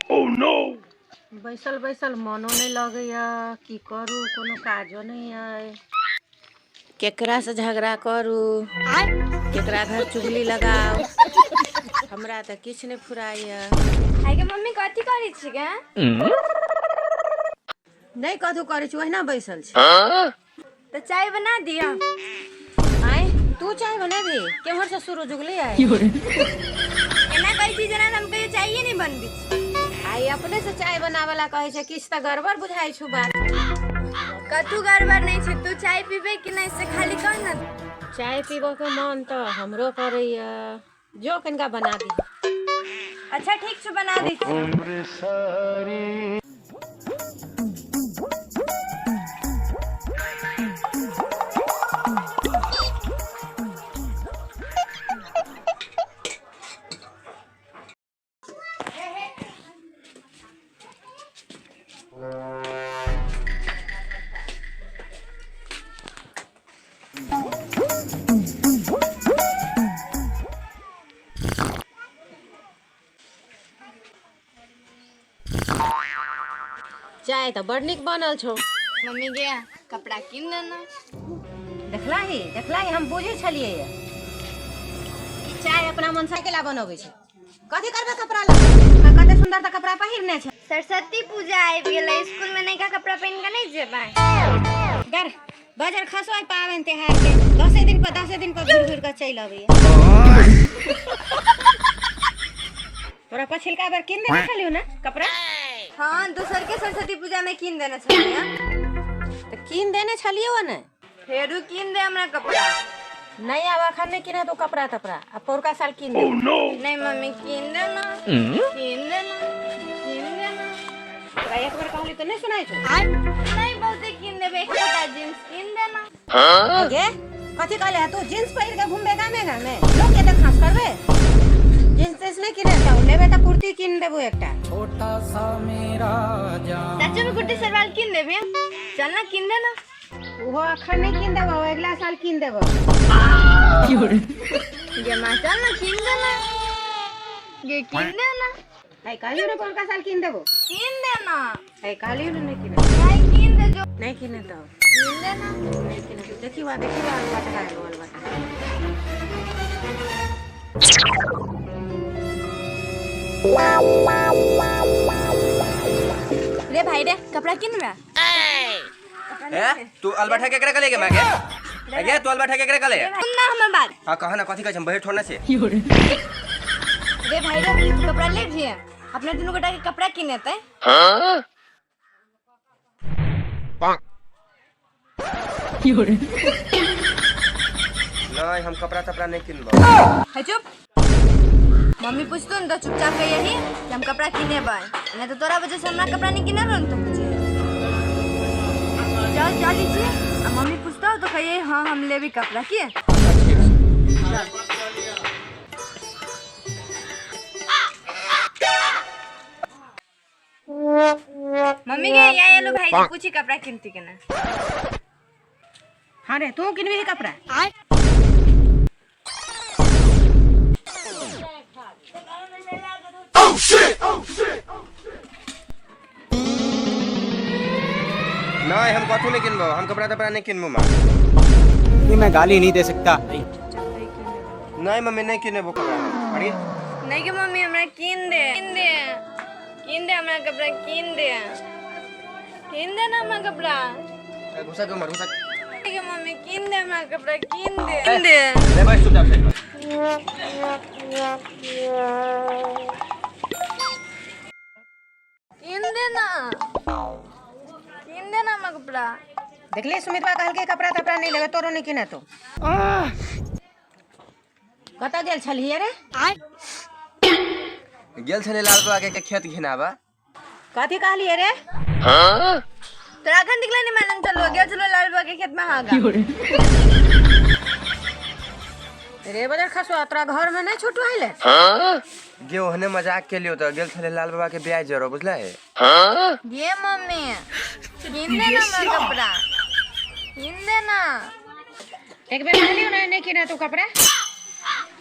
बैसल बैसल मनो नहि लगैया, की करू, कोनो काजो नहि अइ। केकरासँ झगड़ा करू, केकरा घर चुगली लगाउ, हमरा तऽ किछु नहि फुराइया। आइ के मम्मी कथी करै छी गे? नहि कथू करै छी, ओहिना बैसल छी। तऽ चाय बना दिअ। आँय, तू चाय बनेबही? केम्हर से शुरू जुगली आइ? एना कहै छी जेना हम कहियो चाइए नहि बनबै छी। आइ अपने से चाय बनावे ला कहै छै, किछु तऽ गड़बड़ बुझाइ छौ बात। कतू गड़बड़ नहि छै, तू चाय पीबै कि नहि से खाली कह ने। चाय पीबऽ के मन तऽ हमरो करैया, जो कनिका बना दी। अच्छा ठीक छै, बना दै छी। चाय तऽ बड़ नीक बनल छौ। मम्मी गे, कपड़ा कीन देना। देखला ही, देखला ही, हम बुझै छलियै ई चाय अपना मन से अकेला बनबै छै। कथी करबै कपड़ा लऽ? कते सुंदर तऽ कपड़ा पहिरने छै। सरस्वती पूजा आबि गेलै, स्कूल में नयका कपड़ा पहिन के नहि जेबै? डर बजर खसो है पाबनि तिहार के दसे दिन पर, दसे दिन पर घुरि घुरि कऽ चलि अबैया। तोरा पछिलका बेर कीन देने छलियौ ने कपड़ा? हाँ, दोसर के सरस्वती पूजा में कीन देने छलियै। तऽ कीन देने छलियौ ने। फेरू कीन दे हमरा कपड़ा। नहीं, आब अखन नहीं किने तो कपड़ा तपड़ा, अब पौरका साल कीन दे। नहीं मम्मी, कीन दे ना, कीन दे ना, कीन दे ना। तोरा एक बार कहली तो नहीं सुनाई छौ। नहीं, बहुते कीन देबे, एकटा जींस कीन दे ना। गे, कथी कहले है तू? जींस पहिर के घूमबे गामे गामे, लोग के देखास करबे? जींस तींस नहीं किने तो लेबे तऽ कुर्ती कीन देबो एकटा। सच में कुर्ती सलवार कीन देबे? चल ना, कीन दे ना। ओहो अखन नहीं कीन देबो, अगला साल कीन देबो। गे माँ, चल ना, कीन दे ना। गे, कीन दे ना। है कहलियो ने पौरका साल कीन देबो। कीन दे ना। है कहलियो ने नहीं किने। नहीं, कीन दे जो। नहीं किने तो कीन दे ना। नहीं किने तो देखी वा, देखी वा, बटका एगो बटका। रे भाई रे, कपड़ा किन बे? ए तू अलबठा केकरा कले के मागे गे? तू अलबठा केकरा कले? सुन ना हमर बात। हां, कह ना, कथी कहै छै? हम बहिर छोड़ने से। रे भाई रे, तू कपड़ा ले भी, अपने दुनू गोटा के कपड़ा किनेते। नहीं, हम कपड़ा तपड़ा नहीं किनबो। है चुप, मम्मी पूछतो न तो चुपचाप कहियही कि हम कपड़ा किनेबै, नहीं तो तोरा वजह से हमरा कपड़ा नहीं किने रहन तो पूछे। चल चल छी, आ मम्मी पूछतो तो कहिए हाँ हम लेबी कपड़ा की। मम्मी के या एलो भाई जी, पूछी कपड़ा किनती के ना। हाँ रे, तू किनबी कपड़ा? नहीं, हम कथू नहीं किनबो, हम कपड़ा तपड़ा नहीं किनबो माँ। नहीं, मैं गाली नहीं दे सकता। नहीं मम्मी, नहीं किनेबो कपड़ा। अरे नहीं के मम्मी, हमरा किन दे, किन दे, किन दे हमरा कपड़ा, किन दे, किन दे ना हमरा कपड़ा। ए, घुसा के मर, घुसा। नहीं के मम्मी, किन दे हमरा कपड़ा, किन दे, किन दे। ले बस चुपचाप से। किन दे ना, किन दे ना हमरा कपड़ा। देखली, सुमितवा कहलकै कपड़ा तपड़ा नहीं लेबे, तोरो नहीं किने। तो कतऽ गेल छलियै रे? गेल छलै लाल बाबा के खेत घिनाबा। कथी कहलियै रे? तोरा अखन दिखला नहीं मालूम चलो गया चलो लाल बाग के खेत में हागा। रे बजर खसुआ, तोरा घर में नहीं छुटू आइले? गे, ओहने मजाक के लियो, तो गेल छलै लाल बाबा के ब्याह जरो, बुझला है? ये मम्मी, किन दे ना हमरा कपड़ा, किन दे ना। एक बेर कहलियौ ने नहीं किने तू कपड़ा।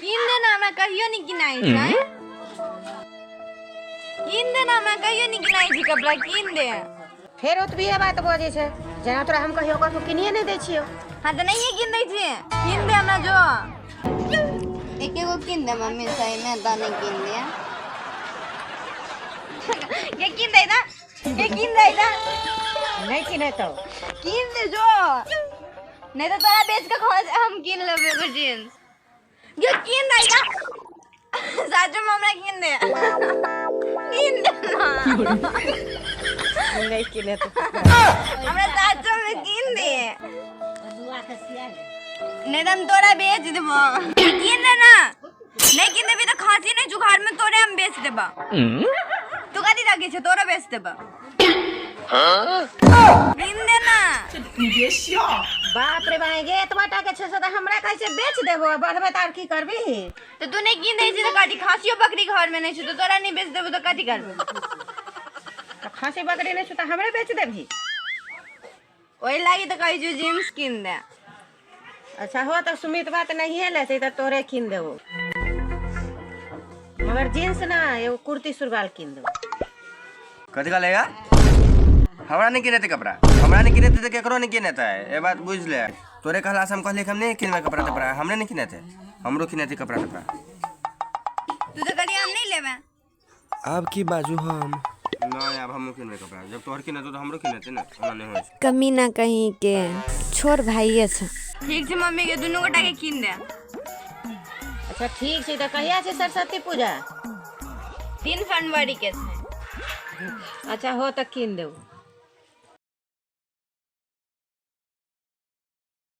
किन दे ना हमरा, कहियो नहीं किनाई छै। कीन दे ना, हमरा कहियो नहीं किनाइ छी कपड़ा, कीन दे। फेर ओतबिए बात बजै छै जेना तोरा हम कहियो कथू किनिए नहि दै छियौ। हाँ तऽ नहिए कीन दै छी, कीन दे हमरा जो। एके गो कीन दे मम्मी, सही में तऽ नहीं कीन दे। के कीन दे ना, के कीन दे ना। नहि किनेतौ। कीन दे जो, नहीं तो तोरा बेच के खोज हम कीन लेबै एगो जींस। ये कीन दे ना, साचो में हमरा कीन दे, कीन दे ना। नहि किनेतौ। हमरा साचो में कीन दे, नहीं तो हम तोरा बेच देबो। कीन दे ना, नहीं कीन देबी तो खांसी नहीं जुखार में तोरे हम बेच देबा। तू कथी लागे छे, तोरा बेच देबा। कीन दे ना। बाप रे बाप गे, एतबा टाके छै से तऽ हमरा कहै छै बेच देबो, बढ़बै तऽ आर की करबी? तो तू नहीं कीन दै छी तऽ कथी, खांसियो बकरी घर में नहीं छै तो तोरा नहीं बेच देबो तऽ कथी करबो? तऽ खांसी बकरी नहि छै तऽ हमरे बेच देबही? ओहि लागी तऽ कहै छियौ जींस कीन दे। अच्छा हो तऽ सुमित बात नहिए लेतै तऽ तोरे कीन देबो, मगर जींस ना, एगो कुर्ती सुरवाल कीन देबो। कथी कहले यार? हमरा नहीं किनेते कपड़ा, हमरा नहीं किनेते तऽ केकरो नहीं किनेते, ए बात बुझ ले। तोरे कहला से हम कहलियै कि हम नहीं किनबै कपड़ा तपड़ा, हमरे नहीं किनेते, हमरो किनेते कपड़ा तपड़ा। तू तऽ कहली हम नहीं लेबै। आब की बाजू हम? नहीं, आब हमहूँ किनबै कपड़ा, जब तोहर किनेतौ तऽ हमरो किनेते ने, ओना नहि होइ छै। कमी ना कहीं के छोड़ भाइये छै। ठीक छै मम्मी के दुनू गोटा के कीन दे। अच्छा ठीक छै, तऽ कहिया छै सरस्वती पूजा? 3 फरवरी के छै। अच्छा हो तऽ कीन देबो।